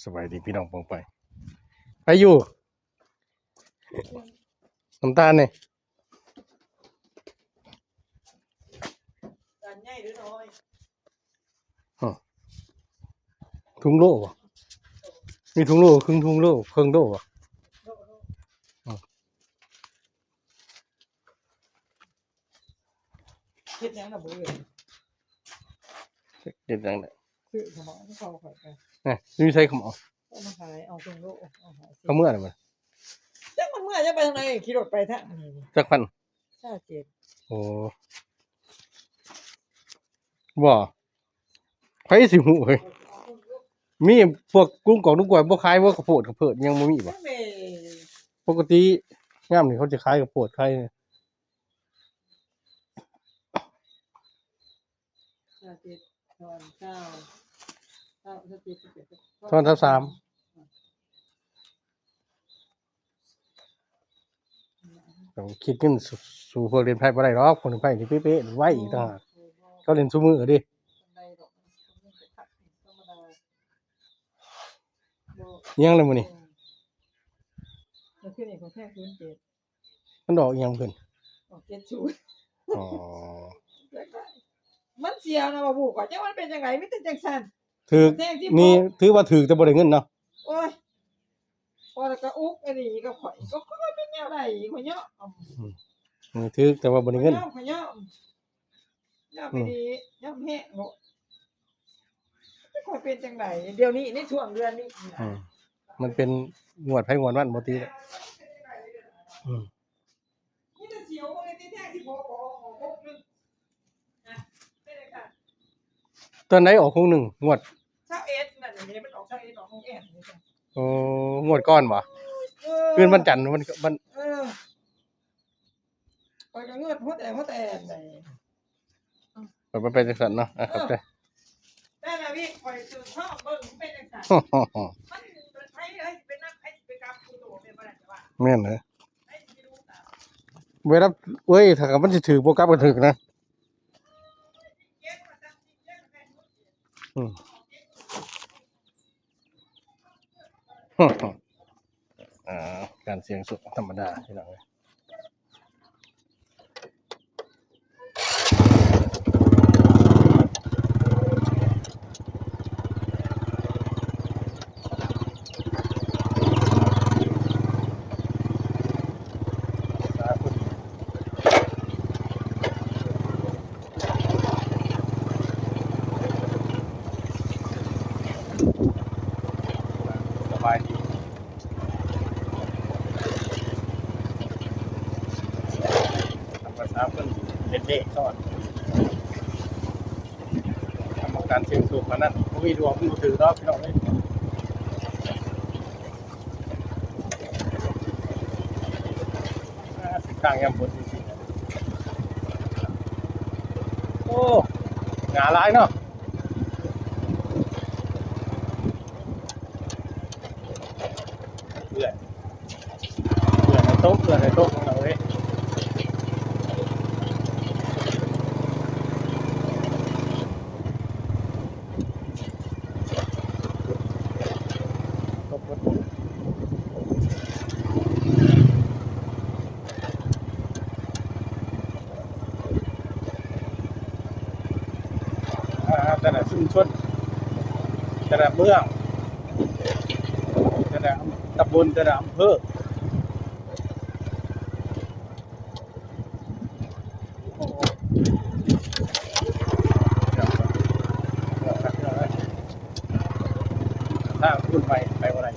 ສະບາຍດີພີ່ນ້ອງປ້ອງໄປ ໃຜຢູ່ ນ້ຳຕານນີ້ ຈານໃຫຍ່ຫຼືນ້ອຍ? ຮະ ທຸງໂລບໍ່? ມີທຸງໂລ ຄຶ່ງທຸງໂລ ເຄິ່ງໂລບໍ່? ໂລ ໂລ ອືມ ເຮັດຫຍັງລະບໍ່ເອີຍ? ເຮັດຫຍັງລະ? ຊື້ຂະເໝາະໃຫ້ເຂົາຂ້ອຍໄປ. ເອີ ຢູ່ໃສຂະເໝາະ? ເອົາມາຂາຍ ເອົາເຄິ່ງໂລ ເອົາຫ້າສິບ ເຂົາເມືອລະບໍ່? ຈັກມັນເມືອ ຈັກໄປທາງໃດ ຂີ່ລົດໄປທາງນີ້. ຈັກພັນ? ຊາວເຈັດ. ໂອ້ ບໍ່ ໃຜຊິຮູ້ເຮີ້ຍ? ມີພວກກຸງກອກລຸງກວຍບໍ່ຂາຍບໍ່? ເຂົ້າໂພດ ເຂົ້າເພີດຍັງບໍ່ມີບໍ່? ແມ່ ປົກກະຕິຍາມນີ້ເຂົາຈະຂາຍເຂົ້າໂພດ ຂາຍ ຊາວເຈັດ ທອນຊາວ ຊາວ ຊາວເຈັດ ຊາວແປດ ທອນຊາວສາມ. ເຈົ້າຄິດເງິນ ສ- ສູ້ພວກຫຼິ້ນໄພບໍ່ໄດ້ດອກ ພວກຫຼິ້ນໄພນີ້ເປະໆ ໄວອີກຕ່າງຫາກ ເຂົາຫຼິ້ນຊຸມື້ເດ້. ອີ່ຫຍັງລະມື້ນີ້? ເອີ ມື້ຄືນນີ້ຂ້ອຍແທງສູນເຈັດ ມັນອອກອີ່ຫຍັງເພິ່ນ? ອອກເຈັດສູນ. ອໍ ມັນສຽວນະ ບໍ່ຮູ້ ຂ້ອຍຈັກມັນເປັນຈັ່ງໃດ ມີແຕ່ຈັ່ງຊັ້ນ. ຖືກ ແທງທີ່ ນີ້ຖືວ່າຖືກແຕ່ບໍ່ໄດ້ເງິນເນາະ. ໂອ້ຍ ພໍແລ້ວກໍອຸກອັນນີ້ກັບຂ້ອຍ ກໍຂ້ອຍເປັນແນວໃດ ຂ້ອຍຍອມ ອືມ ຖືກແຕ່ວ່າບໍ່ໄດ້ເງິນ ຂ້ອຍຍອມ ຂ້ອຍຍອມ ຍອມ ອືມ ອີ່ຫຼີ ຍອມແຮງໂລດ. ຈັກຂ້ອຍເປັນຈັ່ງໃດ ດຽວນີ້ໃນຊ່ວງເດືອນນີ້ ອືມ ມັນເປັນງວດໃຜງວດມັນບໍ່ຕິ ອືມ ມີແຕ່ສຽວເບິ່ງໃນຕິແທງທີ່ບໍ່ອອກ ອອກຫົກໜຶ່ງນະ ເປັນຈັ່ງຊັ້ນ. ຕອນໃດອອກຫົກໜຶ່ງ ງວດຊາວເອັດນັ້ນເດ້ ມັນອອກຊາວເອັດ ອອກຫົກເອັດ. ໂອ້ ງວດກ່ອນບໍ່? ເອີ ຄືນວັນຈັນ ວັນ ວັນ ເອີ ຂ້ອຍກໍເງືອດຫົວແຕກຫົວແຕນໃດ. ເອີ ມັນເປັນຈັ່ງຊັ້ນເນາະ. ອ່ະ ເອີ ຂອບໃຈ. ແຕ່ລະວິກຂ້ອຍສືບຊອກເບິ່ງ ມັນເປັນຈັ່ງຊັ້ນ. ມັນໃຜເອີຍ ຊິໄປນັບໃຜ ຊິໄປກັບຜູ້ໂຕແມ່ນບໍ່ໄດ້ ແຕ່ວ່າ ແມ່ນເລີຍ. ໃຜຊິໄປຮູ້ຕາມ ເວລາ ເອີຍ ຖ້າມັນຊິຖືກບໍ່ກັບກໍຖືກນະ. ອືມ. ອ່າ ການສ່ຽງໂຊກທຳມະດາ ພີ່ນ້ອງເອີຍ. ສະບາຍດີ ທຳມະຊາດເພິ່ນເດັດໆ ສອນ ກຳມະການເສັງສູບອັນນັ້ນ ບໍ່ມີດວງ ບໍ່ຖືກດອກ ພີ່ນ້ອງເອີຍ. ອ່າ ເສັ້ນທາງຍາມຝົນຈັ່ງຊີ້ ໂອ້ ຫຍ້າຫຼາຍເນາະ. ເພື່ອນ ເພື່ອນໃຫ້ຕົກ ເພື່ອນໃຫ້ຕົກ ພີ່ນ້ອງເອີຍ. ຕົກໝົດ ອ່າ ແຕ່ລະຊຸມຊົນ ແຕ່ລະເມືອງ ແຕ່ລະຕຳບົນ ແຕ່ລະອຳເພີ ທາງຂຶ້ນໄປ ໄປບໍ່ໄດ້.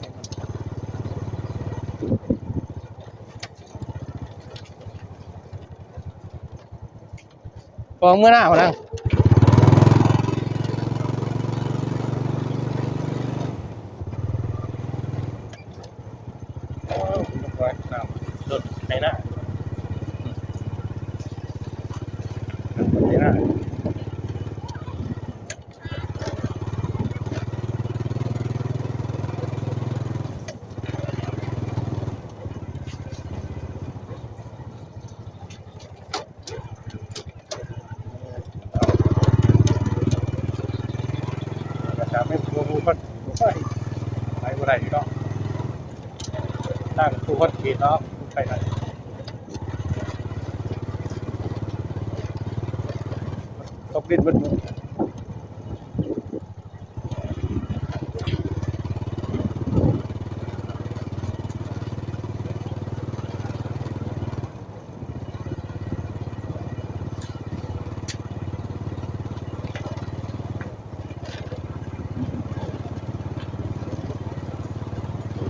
ອອກເມືອໜ້າພຸ້ນນະ. ໂອ້ ລົດໄຖນາ ລົດໄຖນາ. ກະຖາມໃຫ້ຜູ້ຮູ້ເພິ່ນ ໂອ້ຍ ບໍ່ໄດ້ເນາະ ທາງພູຄອນກຣີດເນາະ ໄປໄດ້ ຕົກດິນເບິດມື້.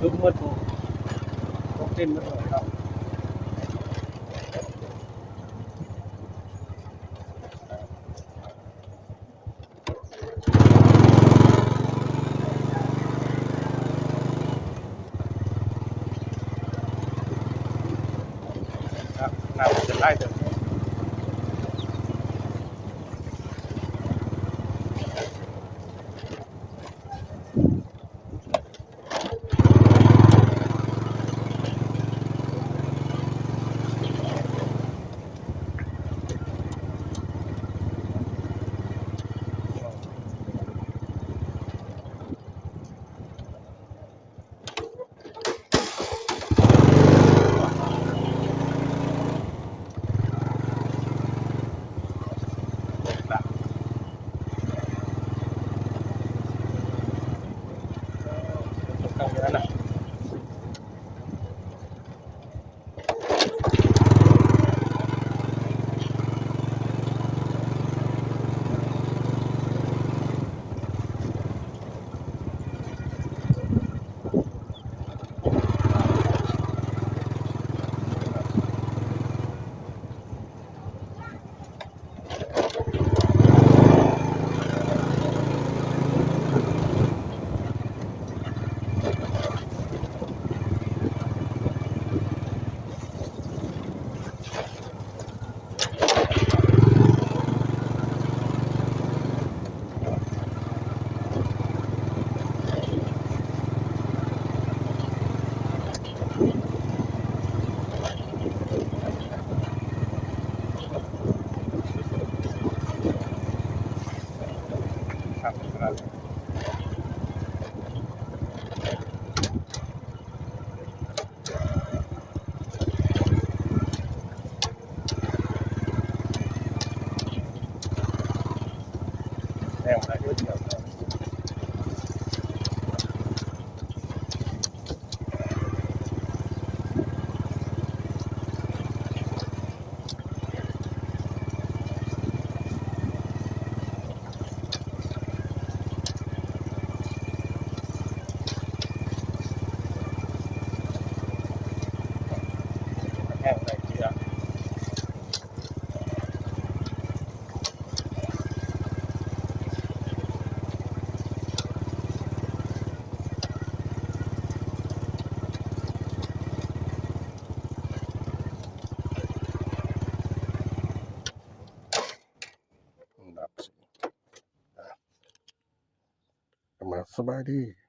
ລຸກໝົດ ຕົກດິນໝົດເນາະ. ນ້ຳຈະໄຫຼເດີ. ກັບມາສະບາຍດີ